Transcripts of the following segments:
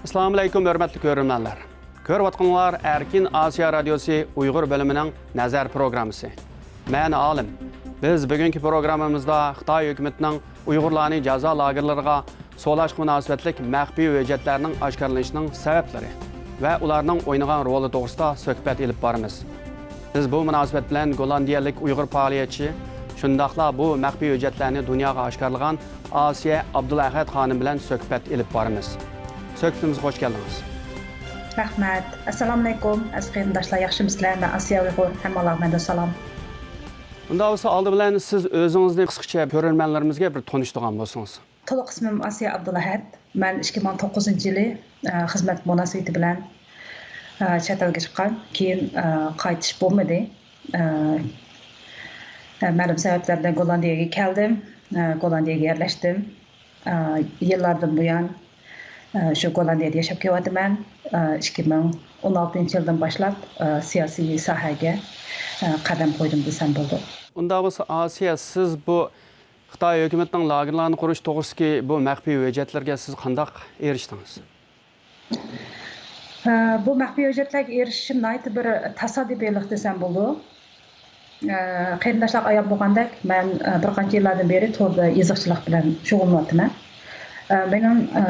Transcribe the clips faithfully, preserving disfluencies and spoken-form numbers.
ئەسسالامۇئەلەيكۇم، ھۆرمەتلىك كۆرۈرمەنلەر. كۆرۈۋاتقىنىڭلار ئەركىن ئاسىيا رادىيوسى ئۇيغۇر بۆلۈمىنىڭ نەزەر پروگراممىسى. مەن ئالىم. بىز بۈگۈنكى پروگراممىمىزدا خىتاي ھۆكۈمىتىنىڭ ئۇيغۇرلارنى جازا لاگېرلىرىغا سولاشقا مۇناسىۋەتلىك مەخپىي ھۆججەتلەرنىڭ ئاشكارىلىنىشىنىڭ سەۋەبلىرى ۋە ئۇلارنىڭ ئوينىغان رولى توغرىسىدا سۆھبەت ئېلىپ بارىمىز. بىز بۇ مۇناسىۋەت بىلەن گوللاندىيەلىك ئۇيغۇر پائالىيەتچى، شۇنداقلا بۇ مەخپىي ھۆججەتلەرنى دۇنياغا ئاشكارىلىغان ئاسىيە ئابدۇلئەھەد خانىم بىلەن سۆھبەت ئېلىپ بارىمىز. سۆھبىتىمىزگە خوش كەلدىڭىز. رەھمەت. ئەسسالامۇئەلەيكۇم، ئەزىز قېرىنداشلار، ياخشىمۇسىلەر؟ مەن ئاسىيا ئۇيغۇر، ھەممىڭلارغا مەندىن سالام. ئۇنداق بولسا، ئالدى بىلەن سىز ئۆزىڭىزنى قىسقىچە كۆرۈرمەنلىرىمىزگە بىر تونۇشتۇرغان بولسىڭىز. تولۇق ئىسمىم ئاسىيە ئابدۇلئەھەد. مەن ئىككى مىڭ توققۇزىنچى يىلى، ئە، خىزمەت مۇناسىۋىتى بىلەن، ئە، چەت ئەلگە چىققان. كېيىن، ئە، قايتىش بولمىدى. ئە، ئە، مەلۇم سەۋەبلەر بىلەن گوللاندىيەگە كەلدىم. ئە، گوللاندىيەگە يەرلەشتىم. ئە، يىللاردىن بۇيان، ئە، شۇ گوللاندىيەدە ياشاپ كېلىۋاتىمەن. ئە، ئىككى مىڭ ئون ئالتىنچى يىلدىن باشلاپ، ئە، سىياسىي ساھەگە، ئە، قەدەم قويدۇم دېسەم بولىدۇ. ئۇنداق بولسا، ئاسىيە، سىز بۇ خىتاي ھۆكۈمىتىنىڭ لاگېرلارنى قۇرۇش توغرىسىدىكى بۇ مەخپىي ھۆججەتلەرگە سىز قانداق ئېرىشتىڭىز؟ ئە، بۇ مەخپىي ھۆججەتلەرگە ئېرىشىشىم ناھايىتى بىر تاسادىپىيلىق دېسەم بولىدۇ. ئە، قېرىنداشلارغا ئايان بولغاندەك، مەن، ئە، بىر قانچە يىللاردىن بېرى توردا يېزىقچىلىق بىلەن شۇغۇللىنىۋاتىمەن. ئە، مېنىڭ، ئە،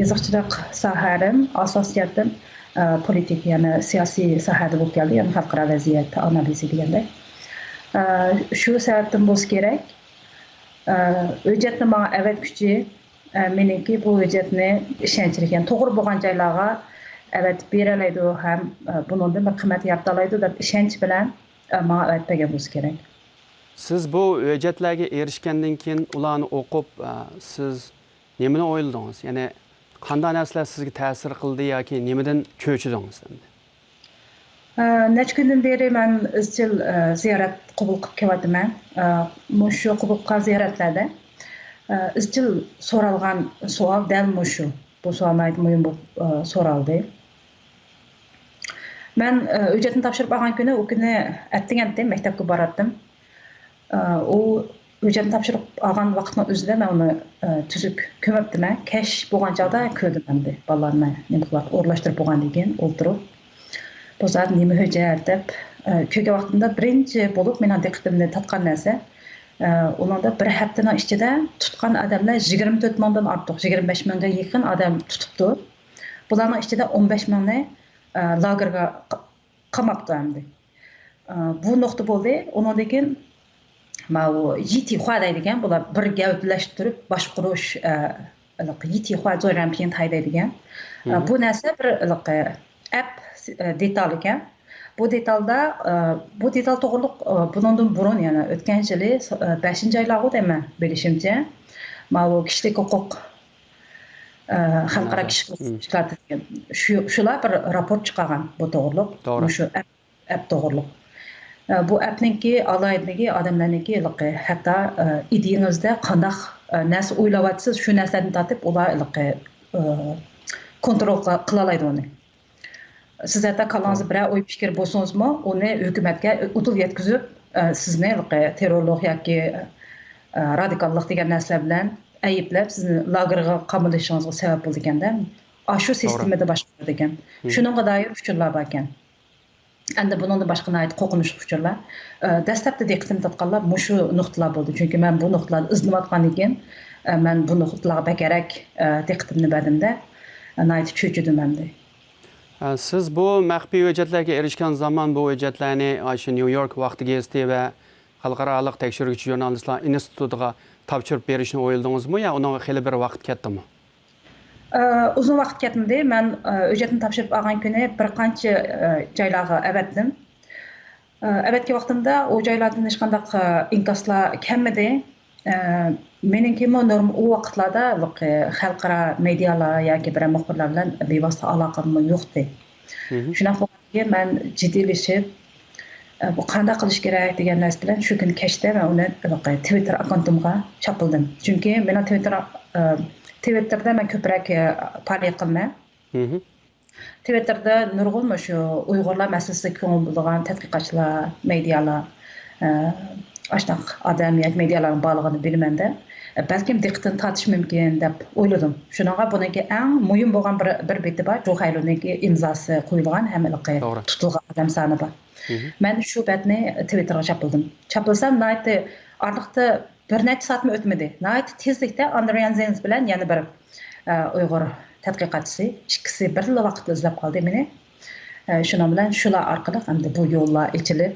يېزىقچىلىق ساھەم ئاساسىي جەھەتتىن، ئە، پولىتىكا، يەنى سىياسىي ساھەدە بولۇپ كەلدى، يەنى خەلقئارا ۋەزىيەت ئانالىزى دېگەندەك. ئە، شۇ سەۋەبتىن بولسا كېرەك، ئە، ھۆججەتنى ماڭا ئەۋەتكۈچى، ئە، مېنىڭكى بۇ ھۆججەتنى ئىشەنچلىك، يەنى توغرا بولغان جايلارغا ئەۋەتىپ بېرەلەيدۇ ھەم، ئە، بۇنىڭدىن بىر قىممەت يارىتالايدۇ دەپ ئىشەنچ بىلەن، ئە، ماڭا ئەۋەتىپ بەرگەن بولسا كېرەك. سىز بۇ ھۆججەتلەرگە ئېرىشكەندىن كېيىن، ئۇلارنى ئوقۇپ، ئە، سىز نېمىنى ئويلىدىڭىز؟ يەنى قانداق نەرسىلەر سىزگە تەسىر قىلدى ياكى نېمىدىن چۆچۈدىڭىز ئەمدى؟ ئە، نەچچە كۈندىن بېرى مەن ئىزچىل، ئە، زىيارەت قوبۇل قىلىپ كېلىۋاتىمەن. ئە، مۇشۇ قوبۇل قىلغان زىيارەتلەردە، ئە، ئىزچىل سورالغان سوئال دەل مۇشۇ. بۇ سوئال ناھايىتى مۇھىم بولۇپ، ئە، سورالدى. مەن، ئە، ھۆججەتنى تاپشۇرۇپ ئالغان كۈنى، ئۇ كۈنى ئەتىگەنتى مەكتەپكە باراتتىم. ئە، ئۇ ھۆججەتنى تاپشۇرۇپ ئالغان ۋاقىتنىڭ ئۆزىدە مەن ئۇنى، ئە، تۈزۈك كۆمۈپتىمەن. كەچ بولغان چاغدا كۆردۈم ئەمدى بالىلارنى نېمە قىلىۋاتقان، ئورۇنلاشتۇرۇپ بولغاندىن كېيىن ئولتۇرۇپ. بۇ زادى نېمە ھۆججەت دەپ، ئە، كۆرگەن ۋاقتىمدا بىرىنچى بولۇپ مېنىڭ دىققىتىمنى تارتقان نەرسە، ئە، ئۇنىڭدا بىر ھەپتىنىڭ ئىچىدە تۇتقان ئادەملەر يىگىرمە تۆت مىڭدىن ئارتۇق، يىگىرمە بەش مىڭغا يېقىن ئادەم تۇتۇپتۇ. بۇلارنىڭ ئىچىدە ئون بەش مىڭنى، ئە، لاگېرغا ق-، قاماپتۇ ئەمدى. ئە، بۇ نۇقتا بولدى. ئۇنىڭدىن كېيىن ماۋۇ يىتىخۇا دەيدىكەن، بۇلار بىر گەۋدىلەشتۈرۈپ باشقۇرۇش، ئە، يىتىخۇا زويرەنپىڭتاي دەيدىكەن. ئە، بۇ نەرسە بىر ئەپ، ئە، دېتال ئىكەن. بۇ دېتالدا، ئە، بۇ دېتال توغرىلىق، ئە، بۇنىڭدىن بۇرۇن، يەنى ئۆتكەن يىلى، ئە، بەشىنچى ئايلارغۇ دەيمەن، بىلىشىمچە، ماۋۇ كىشىلىك ھوقۇق، ئە، خەلقئارا كىشىلىك ھوقۇق تەشكىلاتى دېگەن شۇ، شۇلار بىر راپورت چىقارغان بۇ توغرىلىق. توغرا. مۇشۇ ئەپ ئەپ توغرىلىق. ئە، بۇ ئەپنىڭكى ئالاھىدىلىكى، ئادەملەرنىڭكى ھېلىقى ھەتتا، ئە، ئىدىيىڭىزدە قانداق، ئە، نەرسە ئويلاۋاتىسىز، شۇ نەرسىلەردىن تارتىپ ئۇلار ھېلىقى، ئە، كونترول قىلا-، قىلالايدۇ ئۇنى. سىز ھەتتا كاللاڭىزدا بىرەر ئوي پىكىر بولسىڭىزمۇ، ئۇنى ھۆكۈمەتكە ئۇدۇل يەتكۈزۈپ، ئە، سىزنى ھېلىقى تېررورلۇق ياكى، ئە، رادىكاللىق دېگەن نەرسىلەر بىلەن ئەيىبلەپ، سىزنى لاگېرغا قامىلىشىڭىزغا سەۋەب بولىدىكەن-دە. ئاشۇ سىستېمىدا باشقۇرىدىكەن. شۇنىڭغا دائىر ئۇچۇرلار باركەن. ئەمدى بۇنىڭدىن باشقا ناھايىتى قورقۇنچلۇق ئۇچۇرلار. ئە، دەسلەپتە دىققىتىمنى تارتقانلار مۇشۇ نۇقتىلار بولدى. چۈنكى مەن بۇ نۇقتىلارنى ئىزدىنىۋاتقاندىن كېيىن، ئە، مەن بۇ نۇقتىلارغا بەكرەك، ئە، دىققىتىمنى بەردىم-دە، ئە، ناھايىتى چۆچۈدۈم ئەمدى. ئە، سىز بۇ مەخپىي ھۆججەتلەرگە ئېرىشكەن زامان بۇ ھۆججەتلەرنى ئاشۇ نيۇ يورك ۋاقتى گېزىتى ۋە خەلقئارالىق تەكشۈرگۈچى ژۇرنالىستلار ئىنستىتۇتىغا تاپشۇرۇپ بېرىشنى ئويلىدىڭىزمۇ يا ئۇنىڭغا خېلى بىر ۋاقىت كەتتىمۇ؟ ئە، ئۇزۇن ۋاقىت كەتمىدى. مەن، ئە، ھۆججەتنى تاپشۇرۇپ ئالغان كۈنى بىر قانچە، ئە، جايلارغا ئەۋەتتىم. ئە، ئەۋەتكەن ۋاقتىمدا ئۇ جايلاردىن ھېچقانداق، ئە، ئىنكاسلار كەلمىدى. ئە، مېنىڭكىمۇ نورم-، ئۇ ۋاقىتلاردا، ئە، خەلقئارا مېدىيالار ياكى بىرەر مۇخبىرلار بىلەن بىۋاسىتە ئالاقەممۇ يوقتى. شۇنداق بولغاندىكىن مەن جىددىيلىشىپ، ئە، بۇ قانداق قىلىش كېرەك دېگەن نەرسە بىلەن شۇ كۈنى كەچتە مەن ئۇنى، ئە، تىۋىتتېر ئاككاونتۇمغا چاپلىدىم. چۈنكى مېنىڭ تىۋىتتېر، ئە، تىۋىتتېردا مەن كۆپرەك، ئە، پائالىيەت قىلىمەن. تىۋىتتېردا نۇرغۇن مۇشۇ ئۇيغۇرلار مەسىلىسىگە كۆڭۈل بۆلىدىغان تەتقىقاتچىلار، مېدىيالار، ئە، ئاشۇنداق ئادەم ياكى مېدىيالارنىڭ بارلىقىنى بىلىمەن-دە. بەلكىم دىققىتىنى تارتىشى مۇمكىن دەپ ئويلىدىم. شۇنىڭغا بۇنىڭكى ئەڭ مۇھىم بولغان بىر، بىر بېتى بار، جو خايلۇنىڭكى ئىمزاسى قويۇلغان ھەم ھېلىقى توغرا. تۇتۇلغان ئادەم سانى بار. مەن شۇ بەتنى تىۋىتتېرغا چاپلىدىم. چاپلىسام، ناھايىتى ئارىلىقتا بىر نەچچە سائەتمۇ ئۆتمىدى. ناھايىتى تېزلىكتە ئاندرىيان زېنز بىلەن يەنە بىر، ئە، ئۇيغۇر تەتقىقاتچىسى، ئىككىسى بىرلا ۋاقىتتا ئىزدەپ قالدى مېنى. ئە، شۇنىڭ بىلەن شۇلار ئارقىلىق ئەمدى بۇ يوللار ئېچىلىپ،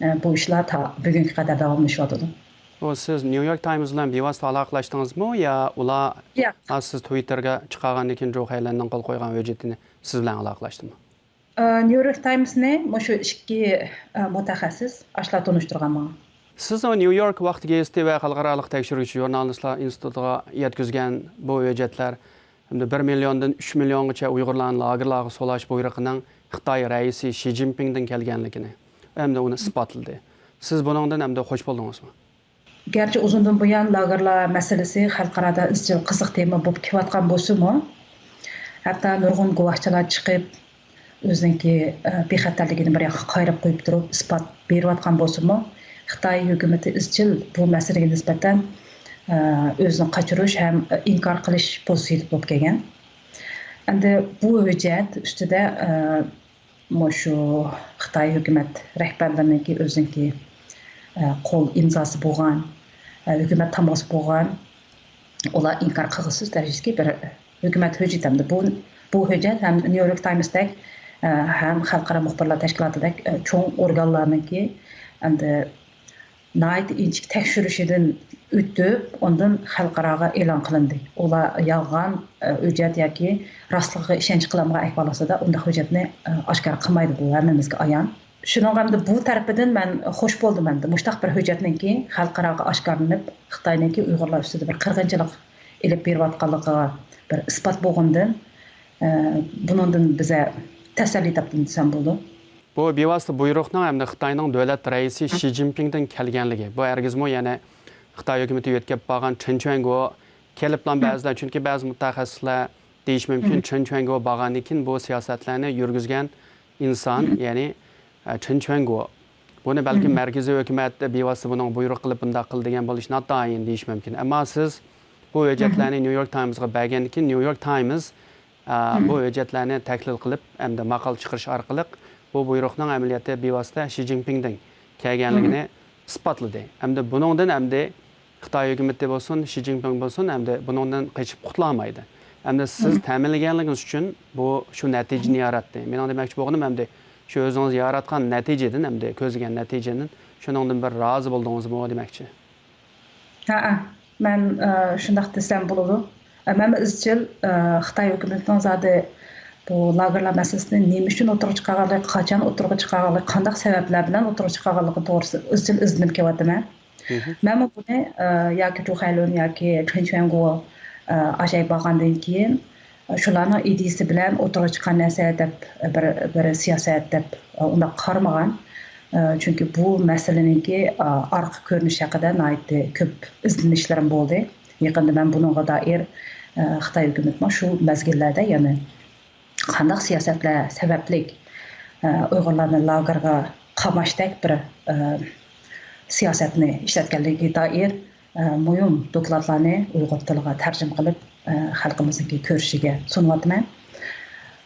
ئە، بۇ ئىشلار تا بۈگۈنگە قەدەر داۋاملىشىۋاتىدۇ. ئۇ سىز نيۇ يورك تايمز بىلەن بىۋاسىتە ئالاقىلاشتىڭىزمۇ يا ئۇلار، ياق. ھا، سىز تىۋىتتېرگە چىقارغاندىن كېيىن جو خەيلەننىڭ قول قويغان ھۆججىتىنى سىز بىلەن ئالاقىلاشتىمۇ؟ ئە، نيۇ يورك تايمزنى مۇشۇ ئىككى، ئە، مۇتەخەسسىس ئاشۇلار تونۇشتۇرغان ماڭا. سىز ئۇ نيۇ يورك ۋاقىت گېزىتى ۋە خەلقئارالىق تەكشۈرگۈچى ژۇرنالىستلار ئىنستىتۇتىغا يەتكۈزگەن بۇ ھۆججەتلەر ھەمدە بىر مىليوندىن ئۈچ مىليونغىچە ئۇيغۇرلارنى لاگېرلارغا سولاش بۇيرۇقىنىڭ خىتاي رەئىسى شى جىنپىڭدىن كەلگەنلىكىنى ھەمدە ئۇنى ئىسپاتلىدى. سىز بۇنىڭدىن ھەمدە خوش بولدىڭىزمۇ؟ گەرچە ئۇزۇندىن بۇيان لاگېرلار مەسىلىسى خەلقئارادا ئىزچىل قىزىق تېما بولۇپ كېلىۋاتقان بولسىمۇ، ھەتتا نۇرغۇن گۇۋاھچىلار چىقىپ، ئۆزىنىڭكى، ئە، بىخەتەرلىكىنى بىر ياققا قايرىپ قويۇپ تۇرۇپ، ئىسپات بېرىۋاتقان بولسىمۇ، خىتاي ھۆكۈمىتى ئىزچىل بۇ مەسىلىگە نىسبەتەن، ئە، ئۆزىنى قاچۇرۇش ھەم ئىنكار قىلىش پوزىتسىيىسىدە بولۇپ كەلگەن. ئەمدى بۇ ھۆججەت ئۈستىدە، ئە، مۇشۇ خىتاي ھۆكۈمەت رەھبەرلىرىنىڭكى ئۆزىنىڭكى، ئە، قول ئىمزاسى بولغان، ئە، ھۆكۈمەت تامغىسى بولغان، ئۇلار ئىنكار قىلغۇسىز دەرىجىدىكى بىر ھۆكۈمەت ھۆججىتى. ئەمدى بۇ، بۇ ھۆججەت ھەم نيۇ يورك تايمستەك، ئە، ھەم خەلقئارا مۇخبىرلار تەشكىلاتىدەك، ئە، چوڭ ئورگانلارنىڭكى ئەمدى ناھايىتى ئىنچىكە تەكشۈرۈشىدىن ئۆتۈپ، ئاندىن خەلقئاراغا ئېلان قىلىندى. ئۇلار يالغان، ئە، ھۆججەت ياكى راستلىقىغا ئىشەنچ قىلالمىغان ئەھۋال ئاستىدا ئۇنداق ھۆججەتنى، ئە، ئاشكارا قىلمايدۇ، بۇ ھەممىمىزگە ئايان. شۇنىڭغا ئەمدى بۇ تەرىپىدىن مەن خوش بولدۇم ئەمدى. مۇشۇنداق بىر ھۆججەتنىڭكى خەلقئاراغا ئاشكارىلىنىپ، خىتاينىڭكى ئۇيغۇرلار ئۈستىدە بىر قىرغىنچىلىق ئېلىپ بېرىۋاتقانلىقىغا بىر ئىسپات بولغىنىدىن، ئە، بۇنىڭدىن بىزە تەسەللى تاپتىم دېسەم بولىدۇ. بۇ بىۋاسىتە بۇيرۇقنىڭ ھەمدە خىتاينىڭ دۆلەت رەئىسى شى جىنپىڭدىن كەلگەنلىكى، بۇ ھەرگىزمۇ يەنە خىتاي ھۆكۈمىتى يۆتكەپ بارغان چېن چۈەنگو كېلىپلا بەزىلەر، چۈنكى بەزى مۇتەخەسسىسلەر دېيىشى مۇمكىن، چېن چۈەنگو بارغاندىن كېيىن بۇ سىياسەتلەرنى يۈرگۈزگەن ئىنسان، يەنى، ئە، چېن چۈەنگو. بۇنى بەلكىم مەركىزىي ھۆكۈمەت بىۋاسىتە بۇنىڭغا بۇيرۇق قىلىپ بۇنداق قىل دېگەن بولۇشى ناتايىن دېيىشى مۇمكىن. ئەمما سىز بۇ ھۆججەتلەرنى نيۇ يورك تايمزغا بەرگەندىن كېيىن، نيۇ يورك تايمز، ئە، بۇ ھۆججەتلەرنى تەھلىل قىلىپ، ئەمدى ماقالە چىقىرىش ئارقىلىق بۇ بۇيرۇقنىڭ ئەمەلىيەتتە بىۋاسىتە شى جىنپىڭدىن كەلگەنلىكىنى ئىسپاتلىدى. ئەمدى بۇنىڭدىن ئەمدى خىتاي ھۆكۈمىتى بولسۇن، شى جىنپىڭ بولسۇن، ئەمدى بۇنىڭدىن قېچىپ قۇتۇلالمايدۇ. ئەمدى سىز تەمىنلىگەنلىكىڭىز ئۈچۈن بۇ شۇ نەتىجىنى ياراتتى. مېنىڭ دېمەكچى بولغىنىم ئەمدى شۇ ئۆزىڭىز ياراتقان نەتىجىدىن، ئەمدى كۆزلىگەن نەتىجىدىن شۇنىڭدىن بىر رازى بولدىڭىزمۇ دېمەكچى. ھەئە، مەن، ئە، شۇنداق دېسەم بولىدۇ. ئە، مەن ئىزچىل، ئە، خىتاي ھۆكۈمىتىنىڭ زادى بۇ لاگېرلار مەسىلىسىنى نېمە ئۈچۈن ئوتتۇرىغا چىقارغانلىقى، قاچان ئوتتۇرىغا چىقارغانلىقى، قانداق سەۋەبلەر بىلەن ئوتتۇرىغا چىقارغانلىقىنى توغرىسىدا ئىزچىل ئىزدىنىپ كېلىۋاتىمەن. مەنمۇ بۇنى، ئە، ياكى جۇ خەيلۈن ياكى چېن چۈەنگو، ئە، ئاشەي بارغاندىن كېيىن، ئە، شۇلارنىڭ ئىدىيىسى بىلەن ئوتتۇرىغا چىققان نەرسە دەپ، بىر، بىر سىياسەت دەپ، ئە، ئۇنداق قارىمىغان. ئە، چۈنكى بۇ مەسىلىنىڭكى، ئە، ئارقا كۆرۈنۈشى ھەققىدە ناھايىتى كۆپ ئىزدىنىشلىرىم بولدى. يېقىندا مەن بۇنىڭغا دائىر، ئە، خىتاي ھۆكۈمىتىنىڭ شۇ مەزگىللەردە، يەنى قانداق سىياسەتلەر سەۋەبلىك، ئە، ئۇيغۇرلارنى لاگېرغا قاماشتەك بىر، ئە، سىياسەتنى ئىشلەتكەنلىكىگە دائىر، ئە، مۇھىم دوكلاتلارنى ئۇيغۇر تىلىغا تەرجىمە قىلىپ، ئە، خەلقىمىزنىڭكى كۆرۈشىگە سۇنۇۋاتىمەن.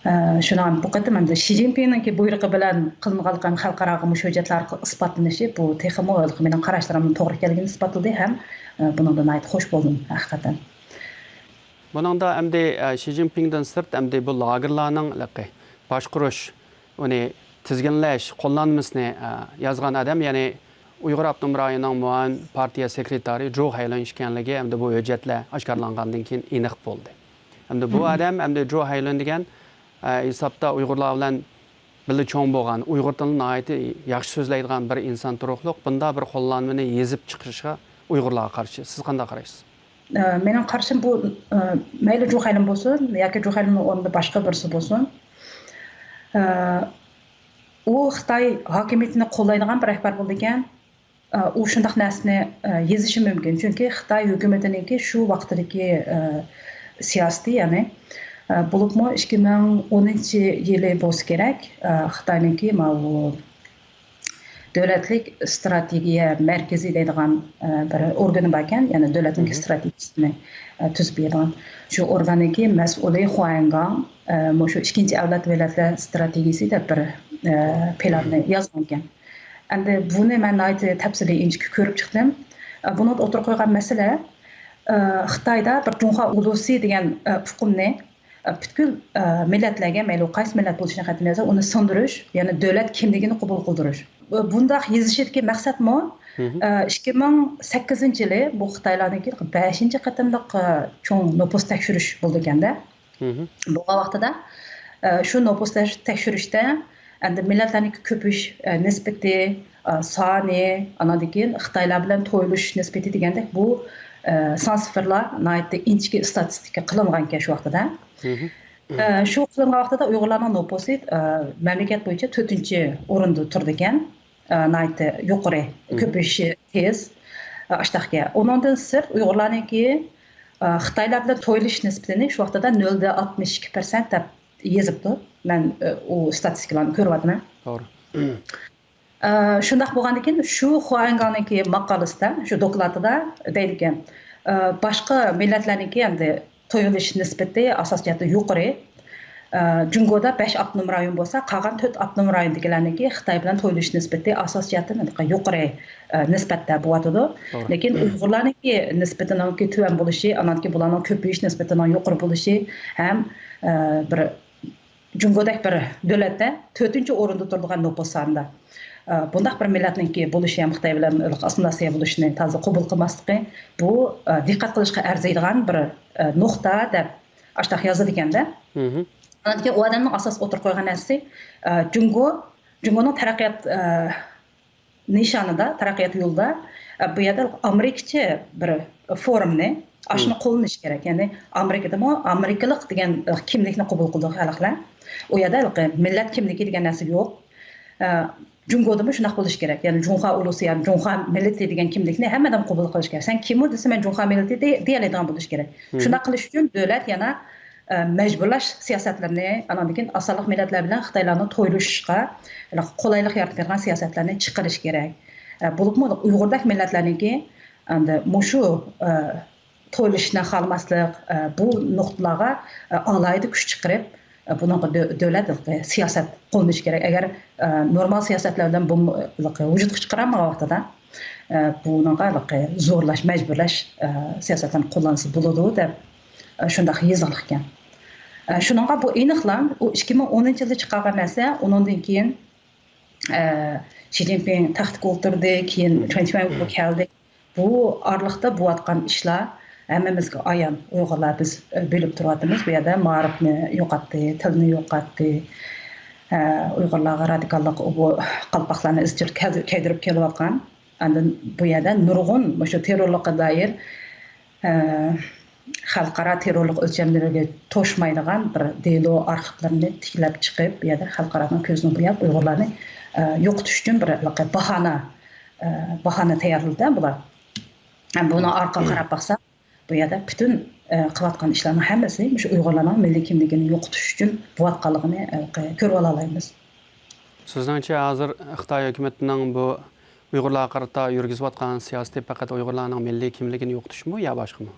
ئە، شۇنىڭ بۇ قېتىم ئەمدى شى جىنپىڭنىڭكى بۇيرۇقى بىلەن قىلىنغانلىقى ھەم خەلقئاراغا مۇشۇ ھۆججەتلەر ئارقىلىق ئىسپاتلىنىشى، بۇ تېخىمۇ مېنىڭ قاراشلىرىمنىڭ توغرا ئىكەنلىكىنى ئىسپاتلىدى ھەم، ئە، بۇنىڭدىن ناھايىتى خوش بولدۇم ھەقىقەتەن. بۇنىڭدا ئەمدى، ئە، شى جىنپىڭدىن سىرت ئەمدى بۇ لاگېرلارنىڭ ھېلىقى باشقۇرۇش، ئۇنى تىزگىنلەش قوللانمىسىنى، ئە، يازغان ئادەم، يەنى ئۇيغۇر ئاپتونوم رايونىنىڭ مۇئاۋىن پارتىيە سېكرېتارى جو خەيلۈن ئىكەنلىكى ئەمدى بۇ ھۆججەتلەر ئاشكارىلانغاندىن كېيىن ئېنىق بولدى. ئەمدى بۇ ئادەم، ئەمدى جو خەيلۈن دېگەن، ئە، ھېسابتا ئۇيغۇرلار بىلەن بىللە چوڭ بولغان، ئۇيغۇر تىلىنى ناھايىتى ياخشى سۆزلەيدىغان بىر ئىنسان تۇرۇقلۇق بۇنداق بىر قوللانمىنى يېزىپ چىقىرىشقا ئۇيغۇرلارغا قارشى. سىز قانداق قارايسىز؟ ئە، مېنىڭ قارىشىم بۇ، ئە، مەيلى جو خەيلۈن بولسۇن ياكى جو خەيلۈننىڭ ئورنىدا باشقا بىرسى بولسۇن، ئە، ئۇ خىتاي ھاكىمىيىتىنى قوللايدىغان بىر رەھبەر بولىدىكەن، ئە، ئۇ شۇنداق نەرسىنى، ئە، يېزىشى مۇمكىن. چۈنكى خىتاي ھۆكۈمىتىنىڭكى شۇ ۋاقتىدىكى، ئە، سىياسىتى، يەنى، ئە، بولۇپمۇ ئىككى مىڭ ئونىنچى يىلى بولسا كېرەك، ئە، خىتاينىڭكى ماۋۇ دۆلەتلىك ئىستراتېگىيە مەركىزى دەيدىغان، ئە، بىر ئورگىنى باركەن، يەنى دۆلەتنىڭ ئىستراتېگىيىسىنى، ئە، تۈزۈپ بېرىدىغان. شۇ ئورگاننىڭكى مەسئۇلى خۇاڭگاڭ، ئە، مۇشۇ ئىككىنچى ئەۋلاد ۋىلايەتلەر ئىستراتېگىيىسى دەپ بىر، ئە، پىلاننى يازغانىكەن. ئەمدى بۇنى مەن ناھايىتى تەپسىلىي ئىنچىكە كۆرۈپ چىقتىم. ئە، بۇنىڭدا ئوتتۇرىغا قويغان مەسىلە، ئە، خىتايدا بىر جۇڭخۇا ئۇلۇسى دېگەن، ئە، ئۇقۇمنى، ئە، پۈتكۈل، ئە، مىللەتلەرگە، مەيلى ئۇ قايسى مىللەت بولۇشىنى قەتئىينەزەر، ئۇنى سىڭدۈرۈش، يەنى دۆلەت كىملىكىنى قوبۇل قىلدۇرۇش. بۇ، بۇنداق يېزىشىدىكى مەقسەتمۇ، ئە، ئىككى مىڭ سەككىزىنچى يىلى بۇ خىتايلارنىڭكى بەشىنچى قېتىملىق، ئە، چوڭ نوپۇس تەكشۈرۈش بولىدىكەن-دە. بولغان ۋاقتىدا، ئە، شۇ نوپۇس تەكشۈرۈشتە ئەمدى مىللەتلەرنىڭ كۆپىيىش، ئە، نىسبىتى، ئە، سانى، ئاناندىن كېيىن خىتايلار بىلەن تويلىشىش نىسبىتى دېگەندەك بۇ، ئە، سان سىفىرلار ناھايىتى ئىنچىكە ئىستاتىستىكا قىلىنغانىكەن شۇ ۋاقتىدا. ئە، شۇ قىلىنغان ۋاقتىدا ئۇيغۇرلارنىڭ نوپۇسى، ئە، مەملىكەت بويىچە تۆتىنچى ئورۇندا تۇرىدىكەن. ئە، ناھايىتى يۇقىرى، كۆپىيىشى تېز، ئە، ئاشتاقكەن. ئۇنىڭدىن سىرت ئۇيغۇرلارنىڭكى، ئە، خىتايلار بىلەن تويلىشىش نىسبىتىنى شۇ ۋاقتىدا نۆل دە ئاتمىش ئىككى پىرسەنت دەپ يېزىپتۇ. مەن، ئە، ئۇ ئىستاتىستىكىلارنى كۆرۈۋاتىمەن. توغرا. ئە، شۇنداق بولغاندىكىن شۇ خۇاڭگاڭنىڭكى ماقالىسىدا، شۇ دوكلاتىدا دەيدىكەن، ئە، باشقا مىللەتلەرنىڭكى ئەمدى تويلىشىش نىسبىتى ئاساسىي جەھەتتە يۇقىرى. ئە، جۇڭگودا بەش ئاپتونوم رايون بولسا، قالغان تۆت ئاپتونوم رايوندىكىلەرنىڭكى خىتاي بىلەن تويلىشىش نىسبىتى ئاساسىي جەھەتتىن يۇقىرى، ئە، نىسبەتتە بولۇۋاتىدۇ. توغرا. لېكىن ئۇيغۇرلارنىڭكى نىسبىتىنىڭكى تۆۋەن بولۇشى، ئانانكى بۇلارنىڭ كۆپىيىش نىسبىتىنىڭ يۇقىرى بولۇشى ھەم، ئە، بىر جۇڭگودەك بىر دۆلەتتە تۆتىنچى ئورۇندا تۇرىدىغان نوپۇس سانىدا، ئە، بۇنداق بىر مىللەتنىڭكى بولۇشى ھەم خىتاي بىلەن ئاسسىمىلياتسىيە بولۇشىنى تازا قوبۇل قىلماسلىقى، بۇ، ئە، دىققەت قىلىشقا ئەرزىيدىغان بىر، ئە، نۇقتا دەپ ئاشتاق يازىدىكەن-دە. ئاندىن كېيىن ئۇ ئادەمنىڭ ئاساس ئوتتۇرىغا قويغان نەرسىسى، ئە، جۇڭگو، جۇڭگونىڭ تەرەققىيات، ئە، نىشانىدا، تەرەققىيات يولىدا، ئە، بۇ يەردە ئامېرىكىچە بىر فورمنى، ئاشۇنى قوللىنىش كېرەك. يەنى ئامېرىكىدىمۇ ئامېرىكىلىق دېگەن، ئە، كىملىكنى قوبۇل قىلىدۇ خەلقلەر. ئۇ يەردە ھېلىقى مىللەت كىملىكى دېگەن نەرسە يوق. ئە، جۇڭگودىمۇ شۇنداق بولۇشى كېرەك. يەنى جۇڭخۇا ئۇلۇسى، يەنى جۇڭخۇا مىللىتى دېگەن كىملىكنى ھەممە ئادەم قوبۇل قىلىشى كېرەك. سەن كىم دېسە، مەن جۇڭخۇا مىللىتى دې-، دېيەلەيدىغان بولۇشى كېرەك. شۇنداق قىلىش ئۈچۈن دۆلەت يەنە، ئە، مەجبۇرلاش سىياسەتلىرىنى، ئاندىن كېيىن ئاز سانلىق مىللەتلەر بىلەن خىتايلارنى تويلىشىشقا قولايلىق يارىتىپ بېرىدىغان سىياسەتلەرنى چىقىرىش كېرەك. ئە، بولۇپمۇ ئۇيغۇردەك مىللەتلەرنىڭكى ئەمدى مۇشۇ، ئە، تويلىشىشنى خالىماسلىق، ئە، بۇ نۇقتىلارغا، ئە، ئالاھىدە كۈچ چىقىرىپ، ئە، بۇنىڭغا دۆ-، دۆلەت ھېلىقى سىياسەت قوللىنىشى كېرەك. ئەگەر، ئە، نورمال سىياسەتلەر بىلەن بۇ ھېلىقى ۋۇجۇدقا چىقىرالمىغان ۋاقتىدا، ئە، بۇنىڭغا ھېلىقى زورلاش، مەجبۇرلاش، ئە، سىياسەتلىرىنى قوللانسا بولىدۇ دەپ، ئە، شۇنداق يېزىقلىق ئىكەن. ئە، شۇنىڭغا بۇ ئېنىقلا، ئۇ ئىككى مىڭ ئونىنچى يىلدا چىقارغان نەرسە، ئۇنىڭدىن كېيىن ئە، شى جىنپىڭ تەختكە ئولتۇردى، كېيىن چېن شىۋەن كەلدى. بۇ ئارىلىقتا بولۇۋاتقان ئىشلار ھەممىمىزگە ئايان. ئۇيغۇرلار بىز، ئە، بىلىپ تۇرۇۋاتىمىز. بۇ يەردە مائارىپنى يوقاتتى، تىلنى يوقاتتى. ئە، ئۇيغۇرلارغا رادىكاللىق بۇ قالپاقلارنى ئىزچىل كەل-، كىيدۈرۈپ كېلىۋاتقان. ئاندىن بۇ يەردە نۇرغۇن مۇشۇ تېررورلۇققا دائىر، ئە، خەلقئارا تېررورلۇق ئۆلچەملىرىگە توشمايدىغان بىر دېلو ئارخىپلىرىنى تىكلەپ چىقىپ، بۇ يەردە خەلقئارانىڭ كۆزىنى بوياپ، ئۇيغۇرلارنى، ئە، يوقىتىش ئۈچۈن بىر ھېلىقى باھانە، ئە، باھانە تەييارلىدى بۇلار. ھەم بۇنىڭ ئارقىغا قاراپ باقساق، بۇ يەردە پۈتۈن، ئە، قىلىۋاتقان ئىشلارنىڭ ھەممىسى مۇشۇ ئۇيغۇرلارنىڭ مىللىي كىملىكىنى يوقىتىش ئۈچۈن بولۇۋاتقانلىقىنى، ئە، كۆرۈۋالالايمىز. سىزنىڭچە، ھازىر خىتاي ھۆكۈمىتىنىڭ بۇ ئۇيغۇرلارغا قارىتا يۈرگۈزۈۋاتقان سىياسىتى پەقەت ئۇيغۇرلارنىڭ مىللىي كىملىكىنى يوقىتىشمۇ يا باشقىمۇ؟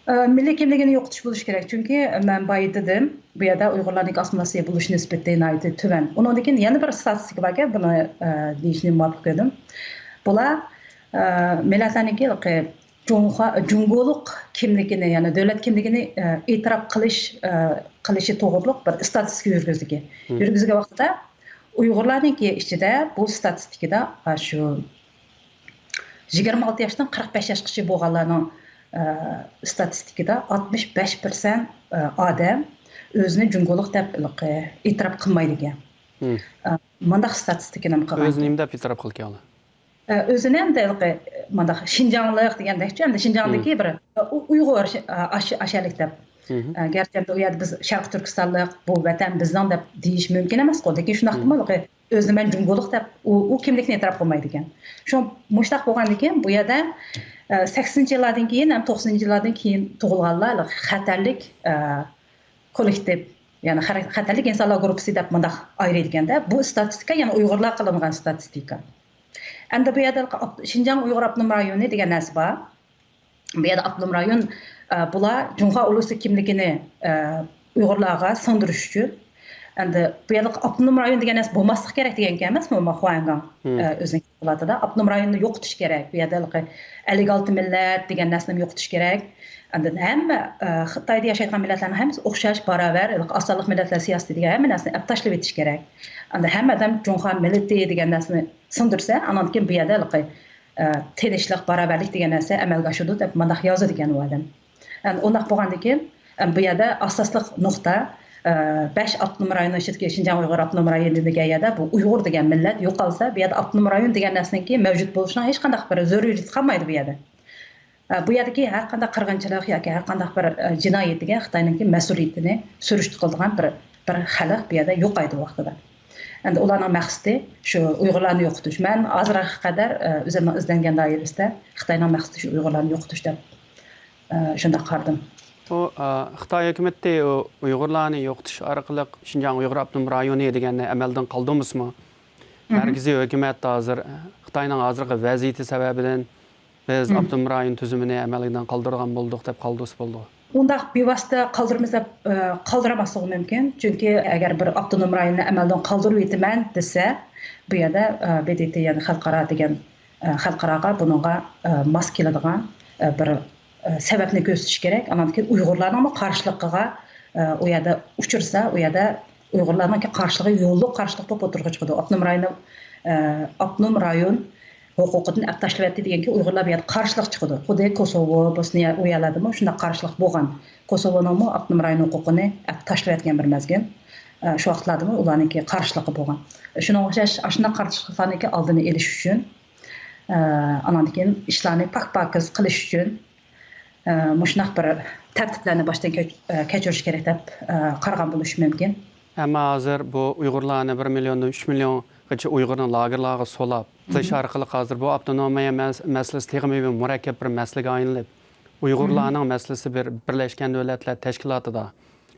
ئە، مىللىي كىملىكىنى يوقىتىش بولۇشى كېرەك. چۈنكى مەن بايا دېدىم، بۇ يەردە ئۇيغۇرلارنىڭكى ئاسسىمىلياتسىيە بولۇش نىسبىتى ناھايىتى تۆۋەن. ئۇنىڭدىن كېيىن يەنە بىر ستاتىستىكا باركەن، بۇنى، ئە، دېيىشنى مۇۋاپىق كۆردۈم. بۇلار، ئە، مىللەتلەرنىڭكى جۇڭخۇا-، جۇڭگولۇق كىملىكىنى، يەنى دۆلەت كىملىكىنى، ئە، ئېتىراپ قىلىش، ئە، قىلىشى توغرۇلۇق بىر ستاتىستىكا يۈرگۈزدىكى. يۈرگۈزگەن ۋاقتىدا ئۇيغۇرلارنىڭكى ئىچىدە بۇ ستاتىستىكىدا، ئاشۇ يىگىرمە ئالتە ياشتىن قىرىق بەش ياشقىچە بولغانلارنىڭ، ئە، ستاتىستىكىدا ئاتمىش بەش پىرسەنت، ئە، ئادەم ئۆزىنى جۇڭگولۇق دەپ، ئە، ئېتىراپ قىلمايدىكەن. ئە، مۇنداق ستاتىستىكىنى قىلغان. ئۆزىنى نېمە دەپ ئېتىراپ قىلىدىكەن ئۇلار؟ ئە، ئۆزىنى ئەمدى ھېلىقى، مۇنداق شىنجاڭلىق دېگەندەكچۇ، ئەمدى شىنجاڭدىكى بىر، ئۇ-، ئۇيغۇر، ئە، ئاش-، ئاشەلىك دەپ. ئە، گەرچە ئەمدى ئۇ يەردە بىز شەرقىي تۈركىستانلىق، بۇ ۋەتەن بىزنىڭ دەپ دېيىش مۇمكىن ئەمەسقۇ. لېكىن شۇنداقتىمۇ ھېلىقى ئۆزىنى مەن جۇڭگولۇق دەپ ئۇ، ئۇ كىملىكنى ئېتىراپ قىلمايدىكەن. شۇ مۇشۇنداق بولغاندىكىن بۇ يەردە، ئە، سەكسىنىنچى يىللاردىن كېيىن ھەم توقسىنىنچى يىللاردىن كېيىن تۇغۇلغانلار خەتەرلىك، ئە، كوللېكتىپ يەنى خەر-، خەتەرلىك ئىنسانلار گۇرۇپپىسى دەپ مۇنداق ئايرىيدىكەندە، بۇ ئىستاتىستىكا يەنە ئۇيغۇرلارغا قىلىنغان ئىستاتىستىكا. ئەمدى بۇ يەردە ئاپ-، شىنجاڭ ئۇيغۇر ئاپتونوم رايونى دېگەن نەرسە بار. بۇ يەردە ئاپتونوم رايون، ئە، بۇلار جۇڭخۇا ئۇلۇسى كىملىكىنى، ئە، ئۇيغۇرلارغا سىڭدۈرۈش ئۈچۈن. ئەمدى بۇ يەردە ئاپتونوم رايون دېگەن نەرسە بولماسلىقى كېرەك دېگەن گەپ ئەمەسمۇ، ما خۇاڭگاڭ، مم. ئە، ئۆزىنىڭ دوكلاتىدا ئاپتونوم رايوننى يوقىتىش كېرەك. بۇ يەردە ھېلىقى ئەللىك ئالتە مىللەت دېگەن نەرسىنى يوقىتىش كېرەك. ئاندىن ھەممە، ئە، خىتايدا ياشايدىغان مىللەتلەرنىڭ ھەممىسى ئوخشاش، باراۋەر، ھېلىقى ئاز سانلىق مىللەتلەر سىياسىتى دېگەن ھەممە نەرسىنى ئەپ تاشلىۋېتىش كېرەك. ئاندىن ھەممە ئادەم جۇڭخۇا مىللىتى دېگەن نەرسىنى سىڭدۈرسە، ئانان كېيىن بۇ يەردە ھېلىقى، ئە، تىنچلىق، باراۋەرلىك دېگەن نەرسە ئەمەلگە ئاشىدۇ دەپ مۇنداق يازىدىكەن ئۇ ئادەم. ئەمدى ئۇنداق بولغاندىن كېيىن، ئەم، بۇ يەردە ئاساسلىق نۇقتا، ئە، بەش ئاپتونوم رايوننىڭ ئىچىدىكى شىنجاڭ ئۇيغۇر ئاپتونوم رايونى دېگەن يەردە بۇ ئۇيغۇر دېگەن مىللەت يوقالسا، بۇ يەردە ئاپتونوم رايون دېگەن نەرسىنىڭكى مەۋجۇت بولۇشىنىڭ ھېچقانداق بىر زۆرۈرىيىتى قالمايدۇ بۇ يەردە. ئە، بۇ يەردىكى ھەر قانداق قىرغىنچىلىق ياكى ھەر قانداق بىر، ئە، جىنايەتكە خىتاينىڭكى مەسئۇلىيىتىنى سۈرۈشتە قىلىدىغان بىر، بىر خەلق بۇ يەردە يوقايدۇ ۋاقتىدا. ئەمدى ئۇلارنىڭ مەقسىتى شۇ ئۇيغۇرلارنى يوقىتىش. مەن ھازىرغا قەدەر، ئە، ئۆزۈمنىڭ ئىزدەنگەن دائىرىسىدە خىتاينىڭ مەقسىتى شۇ ئۇيغۇرلارنى يوقىتىش دەپ، ئە، شۇنداق قارىدىم. ئۇ، ئە، خىتاي ھۆكۈمىتى ئۇ ئۇيغۇرلارنى يوقىتىش ئارقىلىق شىنجاڭ ئۇيغۇر ئاپتونوم رايونى دېگەننى ئەمەلدىن قالدۇرمىسىمۇ، مھم. مەركىزىي ھۆكۈمەت ھازىر، خىتاينىڭ ھازىرقى ۋەزىيىتى سەۋەبىدىن بىز مھم. ئاپتونوم رايون تۈزۈمىنى ئەمەلدىن قالدۇرغان بولدۇق دەپ قالدۇرسا بولىدۇ. ئۇنداق بىۋاسىتە قالدۇرىمىز دەپ، ئە، قالدۇرالماسلىقى مۇمكىن. چۈنكى ئەگەر بىر ئاپتونوم رايوننى ئەمەلدىن قالدۇرۇۋېتىمەن دېسە، بۇ يەردە، ئە، ب د ت، يەنى خەلقئارا دېگەن، ئە، خەلقئاراغا بۇنىڭغا، ئە، ماس كېلىدىغان، ئە، بىر، ئە، سەۋەبنى كۆرسىتىش كېرەك. ئانان كېيىن ئۇيغۇرلارنىڭمۇ قارشىلىقىغا، ئە، ئۇ يەردە ئۇچرىسا، ئۇ يەردە ئۇيغۇرلارنىڭكى قارشىلىقى يوللۇق قارشىلىق بولۇپ ئوتتۇرىغا چىقىدۇ. ئاپتونوم رايونى، ئە، ئاپتونوم رايون ھوقۇقىدىن ئەپ تاشلىۋەتتى دېگەنكى ئۇيغۇرلار بۇ يەردە قارشىلىق چىقىدۇ. خۇددى كوسوۋو، بوسنىيە ئۇ يەرلەردىمۇ شۇنداق قارشىلىق بولغان. كوسوۋونىڭمۇ ئاپتونوم رايون ھوقۇقىنى ئەپ تاشلىۋەتكەن بىر مەزگىل. ئە، شۇ ۋاقىتلاردىمۇ ئۇلارنىڭكى قارشىلىقى بولغان. شۇنىڭغا ئوخشاش ئاشۇنداق قارشىلىقلارنىڭكى ئالدىنى ئېلىش ئۈچۈن، ئە، ئاناندىن كېيىن ئىشلارنى پاك-پاكىز قىلىش ئۈچۈن، ئە، مۇشۇنداق بىر تەرتىپلەرنى باشتىن كەچ-، ئە، كەچۈرۈش كېرەك دەپ، ئە، قارىغان بولۇشى مۇمكىن. ئەمما ھازىر بۇ ئۇيغۇرلارنى بىر مىليوندىن ئۈچ مىليونغىچە ئۇيغۇرنى لاگېرلارغا سولاپ قىلىش مھم. ئارقىلىق ھازىر بۇ ئاپتونومىيە مەس-، مەسىلىسى تېخىمۇ بىر مۇرەككەپ بىر مەسىلىگە ئايلىنىپ، ئۇيغۇرلارنىڭ مھم. مەسىلىسى بىر بىرلەشكەن دۆلەتلەر تەشكىلاتىدا،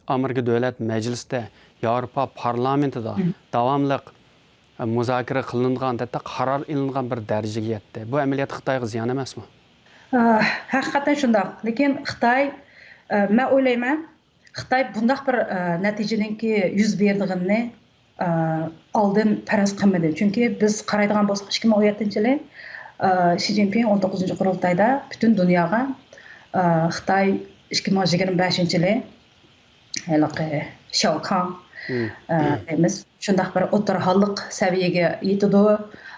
ئامېرىكا دۆلەت مەجلىسىدە، ياۋروپا پارلامېنتىدا مھم. داۋاملىق، ئە، مۇزاكىرە قىلىنغان، ھەتتا قارار ئېلىنغان بىر دەرىجىگە يەتتى. بۇ ئەمەلىيەتتە خىتايغا زىيان ئەمەسمۇ؟ ئە، ھەقىقەتەن شۇنداق. لېكىن خىتاي، ئە، مەن ئويلايمەن، خىتاي بۇنداق بىر، ئە، نەتىجىنىڭكى يۈز بېرىدىغىنىنى، ئە، ئالدىن پەرەز قىلمىدى. چۈنكى بىز قارايدىغان بولساق، ئىككى مىڭ ئون يەتتىنچى يىلى، ئە، شى جىنپىڭ ئون توققۇزىنچى قۇرۇلتايدا پۈتۈن دۇنياغا، ئە، خىتاي ئىككى مىڭ يىگىرمە بەشىنچى يىلى ھېلىقى شياۋكاڭ، مم. ئە، دەيمىز. شۇنداق بىر ئوتتۇرا ھاللىق سەۋىيەگە يېتىدۇ.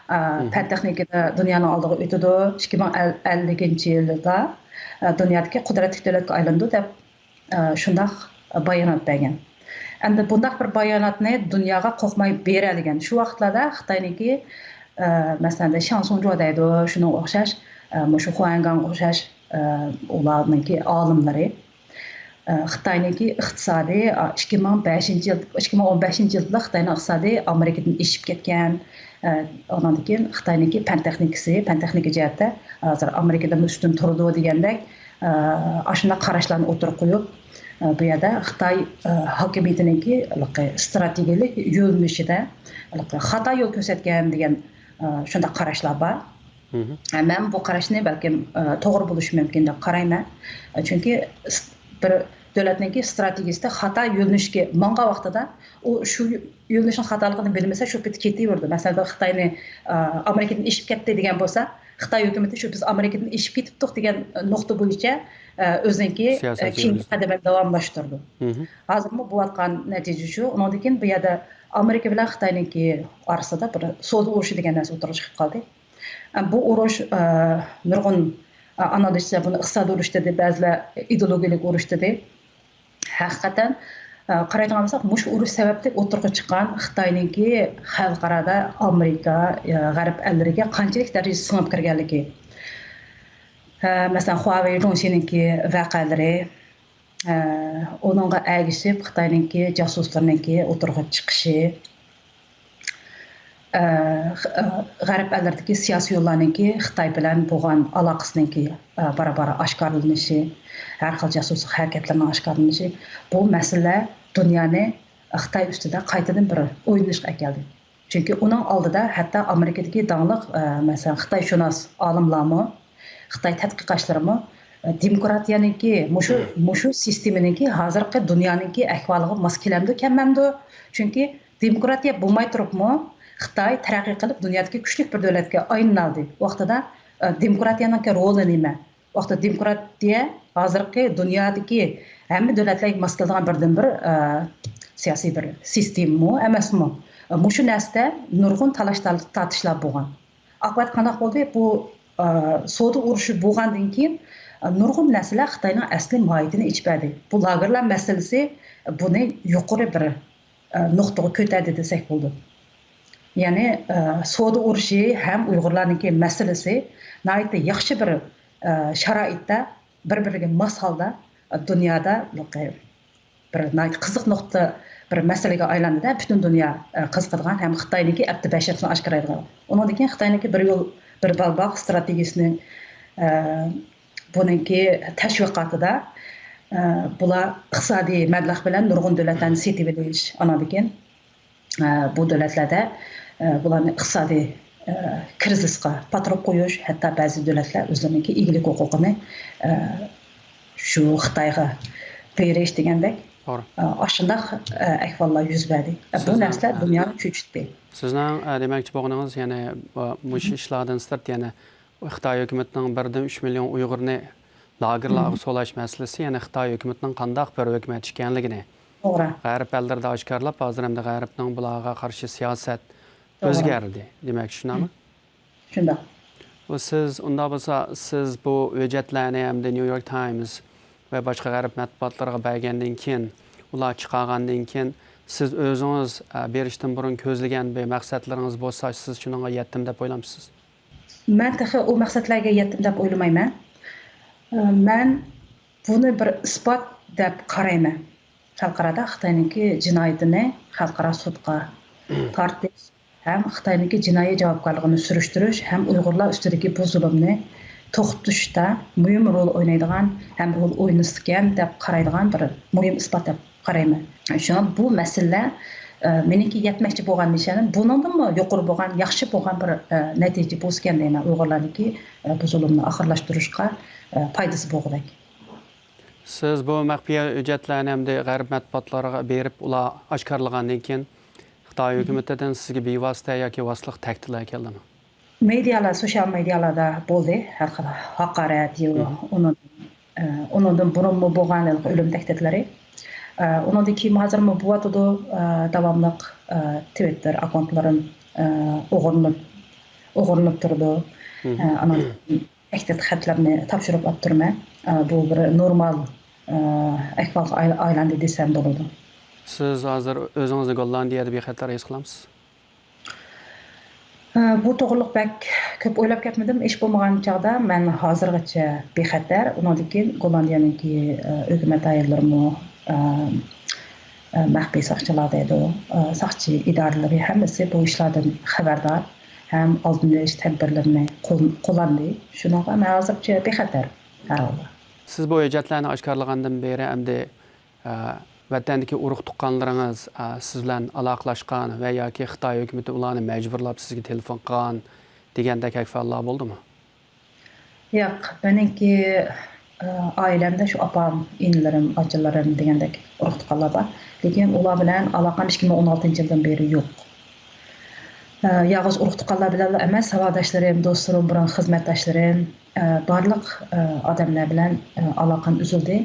ئە، مم. پەن تېخنىكىدا دۇنيانىڭ ئالدىغا ئۆتىدۇ. ئىككى مىڭ ئەللىكىنچى يىلدا، ئە، دۇنيادىكى قۇدرەتلىك دۆلەتكە ئايلىنىدۇ دەپ، ئە، شۇنداق بايانات بەرگەن. ئەمدى بۇنداق بىر باياناتنى دۇنياغا قورقماي بېرەلىگەن. شۇ ۋاقىتلاردا خىتاينىڭكى، ئە، مەسىلەن، شاڭ سۇڭجۇ دەيدۇ، شۇنىڭغا ئوخشاش، ئە، مۇشۇ خۇاڭگاڭغا ئوخشاش، ئە، ئۇلارنىڭكى ئالىملىرى، ئە، خىتاينىڭكى ئىقتىسادى، ئە، ئىككى مىڭ بەشىنچى يىل، ئىككى مىڭ ئون بەشىنچى يىلدا خىتاينىڭ ئىقتىسادى ئامېرىكىدىن ئېشىپ كەتكەن، ئە، ئانان كېيىن خىتاينىڭكى پەن تېخنىكىسى، پەن تېخنىكا جەھەتتە ھازىر ئامېرىكىدىنمۇ ئۈستۈن تۇرىدۇ دېگەندەك، ئە، ئاشۇنداق قاراشلارنى ئوتتۇرىغا قويۇپ، ئە، بۇ يەردە خىتاي، ئە، ھاكىمىيىتىنىڭكى ھېلىقى ئىستراتېگىيەلىك يۆنىلىشىدە ھېلىقى خاتا يول كۆرسەتكەن دېگەن، ئە، شۇنداق قاراشلار بار. مھم. ئە، مەن بۇ قاراشنى بەلكىم، ئە، توغرا بولۇشى مۇمكىن دەپ قارايمەن. ئە، چۈنكى ئىس-، بىر دۆلەتنىڭكى ئىستراتېگىيىسىدە خاتا يۆنىلىشكە ماڭغان ۋاقتىدا ئۇ شۇ يۆنىلىشنىڭ خاتالىقىنى بىلمىسە، شۇ پېتى كېتىۋېرىدۇ. مەسىلەن، خىتاينى، ئە، ئامېرىكىدىن ئېشىپ كەتتى دېگەن بولسا، خىتاي ھۆكۈمىتى شۇ بىز ئامېرىكىدىن ئېشىپ كېتىپتۇق دېگەن نۇقتا بويىچە، ئە، ئۆزىنىڭكى، سىياسەت ئە، كېيىنكى يۈرگۈزىدۇ. قەدىمىنى داۋاملاشتۇرىدۇ. مھم. ھازىرمۇ بولۇۋاتقان نەتىجە شۇ. ئۇنىڭدىن كېيىن بۇ يەردە ئامېرىكا بىلەن خىتاينىڭكى ئارىسىدا بىر سودا ئۇرۇشى دېگەن نەرسە ئوتتۇرىغا چىقىپ قالدى. ئە، بۇ ئۇرۇش، ئە، نۇرغۇن، ئە، ئانالىزچىلار بۇنى ئىقتىسادىي ئۇرۇش دېدى، بەزىلەر ئىدېئولوگىيەلىك ئۇرۇش دېدى. ھەقىقەتەن، ئە، قارايدىغان بولساق، مۇشۇ ئۇرۇش سەۋەبلىك ئوتتۇرىغا چىققان خىتاينىڭكى خەلقئارادا ئامېرىكا، ئە، غەرب ئەللىرىگە قانچىلىك دەرىجىدە سىڭىپ كىرگەنلىكى. ئە، مەسىلەن، خۇاۋېي جۇڭشىنىڭكى ۋەقەلىرى، ئە، ئۇنىڭغا ئەگىشىپ خىتاينىڭكى جاسۇسلىرىنىڭكى ئوتتۇرىغا چىقىشى، ئە، خ-، ئە، غەرب ئەللىرىدىكى سىياسىيونلارنىڭكى خىتاي بىلەن بولغان ئالاقىسىنىڭكى، ئە، بارا-بارا ئاشكارىلىنىشى، ھەر خىل جاسۇسلۇق ھەرىكەتلىرىنىڭ ئاشكارىلىنىشى، بۇ مەسىلىلەر دۇنيانى خىتاي ئۈستىدە قايتىدىن بىر ئويلىنىشقا ئەكەلدى. چۈنكى ئۇنىڭ ئالدىدا ھەتتا ئامېرىكىدىكى داڭلىق، ئە، مەسىلەن، خىتايشۇناس ئالىملارمۇ، خىتاي تەتقىقاتچىلىرىمۇ، ئە، دېموكراتىيەنىڭكى، مۇشۇ، مۇشۇ سىستېمىنىڭكى ھازىرقى دۇنيانىڭكى ئەھۋالىغا ماس كېلەمدۇ، كەلمەمدۇ؟ چۈنكى دېموكراتىيە بولماي تۇرۇپمۇ خىتاي تەرەققىي قىلىپ دۇنيادىكى كۈچلۈك بىر دۆلەتكە ئايلىنالدى. ۋاقتىدا، ئە، دېموكراتىيەنىڭكى رولى نېمە؟ ۋاقتىدا دېموكراتىيە ھازىرقى دۇنيادىكى ھەممە دۆلەتلەرگە ماس كېلىدىغان بىردىنبىر، ئە، سىياسىي بىر سىستېمىمۇ ئەمەسمۇ؟ مۇشۇ نەرسىدە نۇرغۇن تالاش تارتىشلار بولغان. ئاقىۋەت قانداق بولدى؟ بۇ، ئە، سودا ئۇرۇشى بولغاندىن كېيىن، ئە، نۇرغۇن نەرسىلەر خىتاينىڭ ئەسلى ماھىيىتىنى ئېچىپ بەردى. بۇ لاگېرلار مەسىلىسى بۇنى يۇقىرى بىر، ئە، نۇقتىغا كۆتەردى دېسەك بولىدۇ. يەنى، ئە، سودا ئۇرۇشى ھەم ئۇيغۇرلارنىڭكى مەسىلىسى ناھايىتى ياخشى بىر، ئە، شارائىتتا، بىر-بىرىگە ماس ھالدا، ئە، دۇنيادا بىر ناھايىتى قىزىق نۇقتا، بىر مەسىلىگە ئايلاندى-دە، پۈتۈن دۇنيا، ئە، قىزىقىدىغان ھەم خىتاينىڭكى ئەپتى بەشىرىسىنى ئاشكارىلايدىغان. ئۇنىڭدىن كېيىن خىتاينىڭكى بىر يول، بىر بەلباغ ستراتېگىيىسىنى، ئە، بۇنىڭكى تەشۋىقاتىدا، ئە، بۇلار ئىقتىسادىي مەبلەغ بىلەن نۇرغۇن دۆلەتلەرنى سېتىۋېلىش، ئاناندىن كېيىن، ئە، بۇ دۆلەتلەردە، ئە، بۇلارنى ئىقتىسادىي، ئە، كىرىزىسقا پاتۇرۇپ قويۇش، ھەتتا بەزى دۆلەتلەر ئۆزلىرىنىڭكى ئىگىلىك ھوقۇقىنى، ئە، شۇ خىتايغا بېرىش دېگەندەك، توغرا. ئە، ئاشۇنداق، ئە، ئەھۋاللار يۈز بەردى. ئە، بۇ سىزنىڭ، نەرسىلەر ئە، دۇنيانى چۆچۈتتى. سىزنىڭ، ئە، دېمەكچى بولغىنىڭىز، يەنى، ئە، مۇشۇ ئىشلاردىن سىرت، يەنى خىتاي ھۆكۈمىتىنىڭ بىردىن ئۈچ مىليون ئۇيغۇرنى لاگېرلارغا سولاش مەسىلىسى، يەنى خىتاي ھۆكۈمىتىنىڭ قانداق بىر ھۆكۈمەت ئىكەنلىكىنى توغرا. غەرب ئەللىرىدە ئاشكارىلاپ، ھازىر ئەمدى غەربنىڭ بۇلارغا قارشى سىياسەت توغرا. ئۆزگەردى. دېمەك، شۇنداقمۇ؟ شۇنداق. ئۇ سىز، ئۇنداق بولسا، سىز بۇ ھۆججەتلەرنى ئەمدى نيۇ يورك تايمز ۋە باشقا غەرب مەتبۇئاتلىرىغا بەرگەندىن كېيىن، ئۇلار چىقارغاندىن كېيىن، سىز ئۆزىڭىز، ئە، بېرىشتىن بۇرۇن كۆزلىگەن بىر مەقسەتلىرىڭىز بولسا، سىز شۇنىڭغا يەتتىم دەپ ئويلامسىز؟ مەن تېخى ئۇ مەقسەتلەرگە يەتتىم دەپ ئويلىمايمەن. مەن بۇنى بىر ئىسپات دەپ قارايمەن. خەلقئارادا خىتاينىڭكى جىنايىتىنى خەلقئارا سوتقا تارتىش ھەم خىتاينىڭكى جىنايى جاۋابكارلىقىنى سۈرۈشتۈرۈش ھەم ئۇيغۇرلار ئۈستىدىكى بۇ زۇلۇمنى توختىتىشتا مۇھىم رول ئوينايدىغان ھەم رول ئوينىسىكەن دەپ قارايدىغان بىر مۇھىم ئىسپات دەپ قارايمەن. شۇڭا بۇ مەسىلىلەر، ئە، مېنىڭكى يەتمەكچى بولغان نىشانىم بۇنىڭدىنمۇ يۇقىرى بولغان، ياخشى بولغان بىر، ئە، نەتىجە بولسىكەن دەيمەن. ئۇيغۇرلارنىڭكى، ئە، بۇ زۇلۇمنى ئاخىرلاشتۇرۇشقا، ئە، پايدىسى بولغۇدەك. سىز بۇ مەخپىي ھۆججەتلەرنى ئەمدى غەرب مەتبۇئاتلىرىغا بېرىپ، ئۇلار ئاشكارىلىغاندىن كېيىن، خىتاي ھۆكۈمىتىدىن سىزگە بىۋاسىتە ياكى ۋاسىتىلىق تەھدىتلەر كەلدىمۇ؟ مېدىيالار، سوشيال مېدىيالاردا بولدى. ھەر خىل ھاقارەت، يو-، ئۇنىڭ، ئە، ئۇنىڭدىن بۇرۇنمۇ بولغان ھېلىقى ئۆلۈم تەھدىتلىرى. ئە، ئۇنىڭدىن كېيىن ھازىرمۇ بولۇۋاتىدۇ. ئە، داۋاملىق، ئە، تىۋىتتېر ئاككاونتلىرىم، ئە، ئوغرىلىنىپ، ئە، ئوغرىلىنىپ تۇرىدۇ. ئە، ئاندىن تەھدىت خەتلىرىنى تاپشۇرۇپ ئاپتۇرمەن. ئە، بۇ بىر نورمال، ئە، ئەھۋالغا ئاي-، ئايلاندى دېسەم بولىدۇ. سىز ھازىر ئۆزىڭىزنى گوللاندىيەدە بىخەتەر ھېس قىلامسىز؟ ئە، بۇ توغرىلىق بەك كۆپ ئويلاپ كەتمىدىم. ئىش بولمىغان چاغدا مەن ھازىرغىچە بىخەتەر. ئۇنىڭدىن كېيىن گوللاندىيەنىڭكى، ئە، ھۆكۈمەت دائىرىلىرىمۇ، ئە، ئە، مەخپىي ساقچىلار دەيدۇ، ئە، ساقچى ئىدارىلىرى ھەممىسى بۇ ئىشلاردىن خەۋەردار ھەم ئالدىنى ئېلىش تەدبىرلىرىنى قول-، قوللاندى. شۇنىڭغا مەن ھازىرچە بىخەتەر ھەر ھالدا. سىز بۇ ھۆججەتلەرنى ئاشكارىلىغاندىن بېرى ئەمدى، ئە، ۋەتەندىكى ئۇرۇق-تۇغقانلىرىڭىز، ئە، سىز بىلەن ئالاقىلاشقان ۋە ياكى خىتاي ھۆكۈمىتى ئۇلارنى مەجبۇرلاپ سىزگە تېلېفون قىلغان دېگەندەك ئەھۋاللار بولدىمۇ؟ ياق، مېنىڭكى، ئە، ئائىلەمدە شۇ ئاپام، ئىنىلىرىم، ئاچىلىرىم دېگەندەك ئۇرۇق-تۇغقانلار بار. لېكىن ئۇلار بىلەن ئالاقەم ئىككى مىڭ ئون ئالتىنچى يىلدىن بېرى يوق. ئە، يالغۇز ئۇرۇق-تۇغقانلار بىلەنلا ئەمەس، ساۋاقداشلىرىم، دوستلىرىم، بۇرۇنقى خىزمەتداشلىرىم، ئە، بارلىق، ئە، ئادەملەر بىلەن، ئە، ئالاقەم ئۈزۈلدى.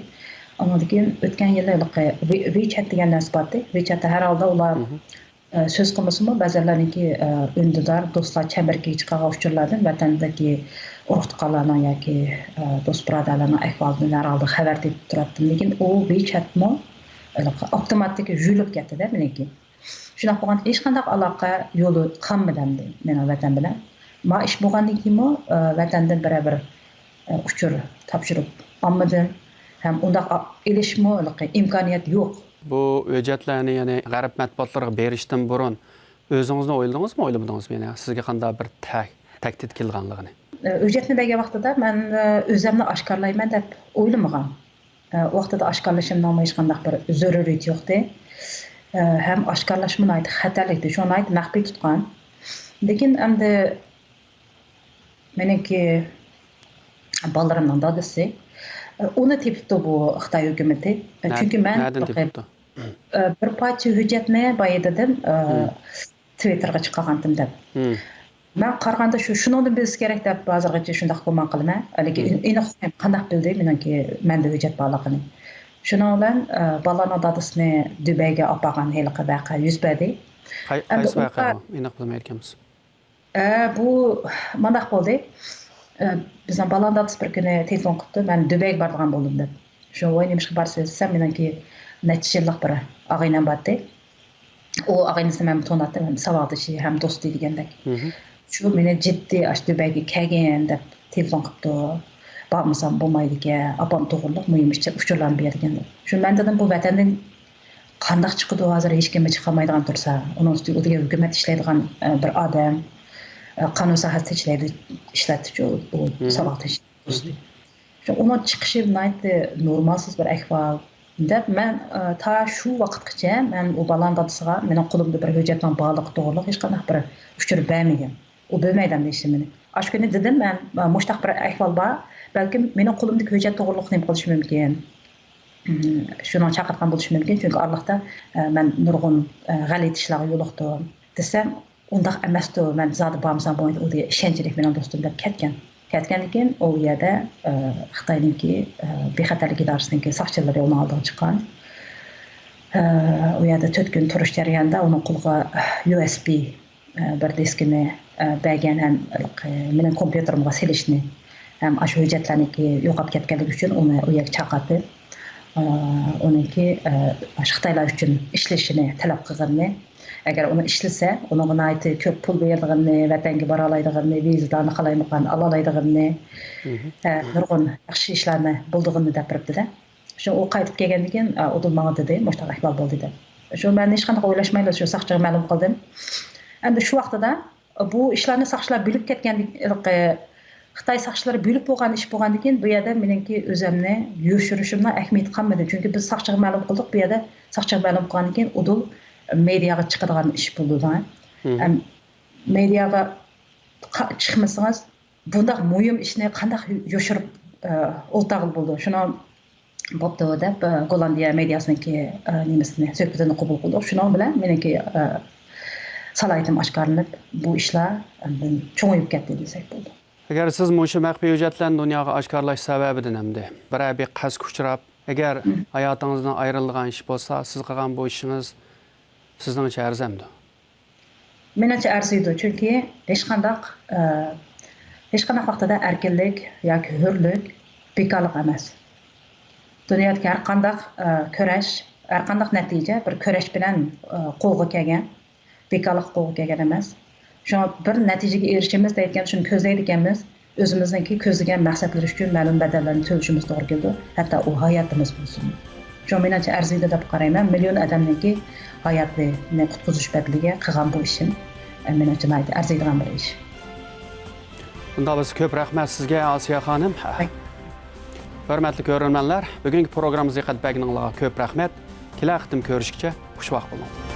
ئاندىن كېيىن ئۆتكەن يىلى ھېلىقى ۋى-، ۋىچەت دېگەن نەرسە بارتى. ۋىچەتتە ھەر ھالدا ئۇلار ئە، سۆز قىلمىسىمۇ، بەزەنلەرنىڭكى، ئە، ئۈندىدار دوستلار چەمبىرىكىگە چىقارغان ئۇچۇرلاردىن ۋەتەندىكى ئۇرۇق-تۇغقانلارنىڭ ياكى، ئە، دوست-بۇرادەرلەرنىڭ ئەھۋالىدىن ھەر ھالدا خەۋەر تېپىپ تۇراتتىم. لېكىن ئۇ ۋىچەتمۇ ھېلىقى ئاپتوماتىك يۇيۇلۇپ كەتتى-دە مېنىڭكى. شۇنداق بولغاندا ھېچقانداق ئالاقە يولى قالمىدى ئەمدى مېنىڭ ۋەتەن بىلەن. ما ئىش بولغاندىن كېيىنمۇ، ئە، ۋەتەندىن بىرەر بىر، ئە، ئۇچۇر تاپشۇرۇپ ئالمىدىم. ھەم ئۇنداق ئا-، ئېلىشمۇ ھېلىقى ئىمكانىيەت يوق. بۇ ھۆججەتلەرنى، يەنى غەرب مەتبۇئاتلىرىغا بېرىشتىن بۇرۇن ئۆزىڭىزنى ئويلىدىڭىزمۇ، ئويلىمىدىڭىزمۇ؟ يەنى سىزگە قانداق بىر تەھ-، تەھدىت كېلىدىغانلىقىنى؟ ئە، ھۆججەتنى بەرگەن ۋاقتىدا مەن، ئە، ئۆزۈمنى ئاشكارىلايمەن دەپ ئويلىمىغان. ئە، ئۇ ۋاقتىدا ئاشكارىلىشىمنىڭمۇ ھېچقانداق بىر زۆرۈرىيىتى يوقتى. ئە، ھەم ئاشكارىلاشمۇ ناھايىتى خەتەرلىكتى. شۇڭا ناھايىتى مەخپىي تۇتقان. لېكىن ئەمدى مېنىڭكى بالىلىرىمنىڭ دادىسى، ئە، ئۇنى تېپىپتۇ بۇ خىتاي ھۆكۈمىتى. ئە، نە-، چۈنكى مەن نەدىن تېپىپتۇ؟ ئە، بىر پارچە ھۆججەتنى بايا دېدىم، ئە، مم. تىۋىتتېرغا چىقارغانتىم دەپ. مم. مەن قارىغاندا شۇ، شۇنىڭدىن بىلسە كېرەك دەپ ھازىرغىچە شۇنداق گۇمان قىلىمەن. لېكىن مم. ئېنىق قانداق بىلدى مېنىڭكى مەندە ھۆججەت بارلىقىنى. شۇنىڭ بىلەن، ئە، بالىلارنىڭ دادىسىنى دۇبەيگە ئاپارغان ھېلىقى ۋەقە يۈز بەردى. قاي-، ئەمدى قايسى ۋەقە ئۇلار ئۇ؟ ئېنىق بىلمەيدىكەنمىز. ئە، بۇ مۇنداق بولدى. ئە، بىزنىڭ بالىنىڭ دادىسى بىر كۈنى تېلېفون قىپتۇ، «مەن دۇبەيگە بارىدىغان بولدۇم» دەپ. شۇ، «ۋاي، نېمىشقا بارىسىز؟» دېسەم، مېنىڭكى نەچچە يىللىق بىر ئاغىنەم بارتى. ئۇ ئاغىنىسىنى مەن تونۇيتتۇم، ھەم ساۋاقدىشى، ھەم دوستى دېگەندەك. مم. شۇ مېنى جىددىي ئاشۇ دۇبەيگە كەلگىن دەپ تېلېفون قىپتۇ. بارمىسام بولمايدىكەن، ئاپام توغرۇلۇق مۇھىم ئىش، ئۇچۇرلارنى بېرىدىكەن دەپ. شۇ مەن دېدىم، بۇ ۋەتەندىن قانداق چىقىدۇ ھازىر، ھېچكىممۇ چىقالمايدىغان تۇرسا. ئۇنىڭ ئۈستىگە ئۇ دېگەن ھۆكۈمەت ئىشلەيدىغان، ئە، بىر ئادەم، ئە، قانۇن ساھەسىدە ئىشلەيدۇ، ئىشلەتتىچۇ، ئۇ مم. ساۋاقدىشى، دوستى. شۇ ئۇنىڭ چىقىشى ناھايىتى نورمالسىز بىر ئەھۋال دەپ مەن، ئە، تا شۇ ۋاقىتقىچە مەن ئۇ بالىنىڭ دادىسىغا مېنىڭ قولۇمدا بىر ھۆججەتنىڭ بارلىقى توغرۇلۇق ھېچقانداق بىر ئۇچۇر بەرمىگەن. ئۇ بىلمەيدۇ ئەمدى ھېچنېمىنى. ئاشۇ كۈنى دېدىم مەن، مۇشۇنداق بىر ئەھۋال بار، بەلكىم مېنىڭ قولۇمدىكى ھۆججەت توغرۇلۇق نېمە قىلىشى مۇمكىن؟ مم، شۇنىڭ چاقىرتقان بولۇشى مۇمكىن، چۈنكى ئارىلىقتا، ئە، مەن نۇرغۇن، ئە، غەلىتە ئىشلارغا يولۇقتۇم دېسەم، ئۇنداق ئەمەستۇ، مەن زادى بارمىسام بولمايدۇ، ئۇ دېگەن ئىشەنچلىك مېنىڭ دوستۇم دەپ كەتكەن. كەتكەندىن كېيىن ئۇ يەردە، ئە، خىتاينىڭكى، ئە، بىخەتەرلىك ئىدارىسىنىڭكى ساقچىلىرى ئۇنىڭ ئالدىغا چىققان. ئە، ئۇ يەردە تۆت كۈن تۇرۇش جەريانىدا ئۇنىڭ قولىغا يۇ ئېس بى، ئە، بىر دىسكىنى، ئە، بەرگەن ھەم، ئە، مېنىڭ كومپيۇتېرىمغا سېلىشنى ھەم ئاشۇ ھۆججەتلەرنىڭكى يوقاپ كەتكەنلىكى ئۈچۈن ئۇنى ئۇ يەرگە چاقىرتىپ، ئە، ئۇنىڭكى، ئە، ئاشۇ خىتايلار ئۈچۈن ئىشلىشىنى تەلەپ قىلغىنىنى، ئەگەر ئۇنى ئىشلىسە، ئۇنىڭغا ناھايىتى كۆپ پۇل بېرىدىغىنىنى، ۋەتەنگە بارالايدىغىنىنى، ۋىزىدارنى قالايمىقان ئالالايدىغىنىنى، مم. ئە، نۇرغۇن ياخشى ئىشلارنى بولىدىغىنىنى دەپ بېرىپتىدە. شۇ ئۇ قايتىپ كەلگەندىن كېيىن، ئا، ئۇدۇل ماڭا دېدى، مۇشۇنداق ئەھۋال بولدى دەپ. شۇ مەن ھېچقانداق ئويلاشمايلا شۇ ساقچىغا مەلۇم قىلدىم. ئەمدى شۇ ۋاقتىدا بۇ ئىشلارنى ساقچىلار بىلىپ كەتكەندىن، خىتاي ساقچىلىرى بىلىپ بولغان ئىش بولغاندىن كېيىن، بۇ يەردە مېنىڭكى ئۆزۈمنى يوشۇرۇشۇمنىڭ ئەھمىيىتى قالمىدى. چۈنكى بىز ساقچىغا مەلۇم قىلدۇق، بۇ يەردە ساقچىغا مەلۇم قىلغاندىن كېيىن ئۇدۇل مېدىياغا چىقىدىغان ئىش بولىدۇ. مم. ئەم، مېدىياغا قا-، چىقمىسىڭىز، بۇنداق مۇھىم ئىشنى قانداق يوشۇرۇپ، ئە، ئولتۇرغىلى بولىدۇ؟ شۇنىڭ بوپتۇ دەپ، ئە، گوللاندىيە مېدىياسىنىڭكى، ئە، نېمىسىنى، سۆھبىتىنى قوبۇل قىلدۇق. شۇنىڭ بىلەن مېنىڭكى، ئە، سالاھىيىتىم ئاشكارىلىنىپ، بۇ ئىشلار ئاندىن چوڭىيىپ كەتتى دېسەك بولىدۇ. ئەگەر سىز مۇشۇ مەخپىي ھۆججەتلەرنى دۇنياغا ئاشكارىلاش سەۋەبىدىن ئەمدى بىرەر بىر قەستكە ئۇچراپ، ئەگەر مم. ھاياتىڭىزدىن ئايرىلىدىغان ئىش بولسا، سىز قىلغان بۇ ئىشىڭىز سىزنىڭچە ئەرزەمدۇ؟ مېنىڭچە ئەرزىيدۇ، چۈنكى ھېچقانداق، ئە، ھېچقانداق ۋاقتىدا ئەركىنلىك ياكى ھۆرلۈك بىكارلىق ئەمەس. دۇنيادىكى ھەر قانداق، ئە، كۈرەش، ھەر قانداق نەتىجە بىر كۈرەش بىلەن، ئە، قولغا كەلگەن، بىكارلىق قولغا كەلگەن ئەمەس. شۇڭا بىر نەتىجىگە ئېرىشىمىز دەيدىكەن، شۇنى كۆزلەيدىكەنمىز. ئۆزىمىزنىڭكى كۆزلىگەن مەقسەتلىرى ئۈچۈن مەلۇم بەدەللەرنى تۆلىشىمىز توغرا كېلىدۇ، ھەتتا ئۇ ھاياتىمىز بولسۇن. شۇڭا مېنىڭچە ئەرزىيدۇ دەپ قارايمەن، مىليون ئادەمنىڭكى ھاياتىنى قۇتقۇزۇش بەدىلىگە قىلغان بۇ ئىشىم، مېنىڭچە ناھايىتى ئەرزىيدىغان بىر ئىش. ئۇنداق بولسا كۆپ رەھمەت سىزگە، ئاسىيە خانىم. ھۆرمەتلىك كۆرۈرمەنلەر، بۈگۈنكى پروگراممىمىزغا دىققەت بەرگىنىڭلارغا كۆپ رەھمەت. كېلەر قېتىم كۆرۈشكىچە خۇشۋاق بولۇڭ.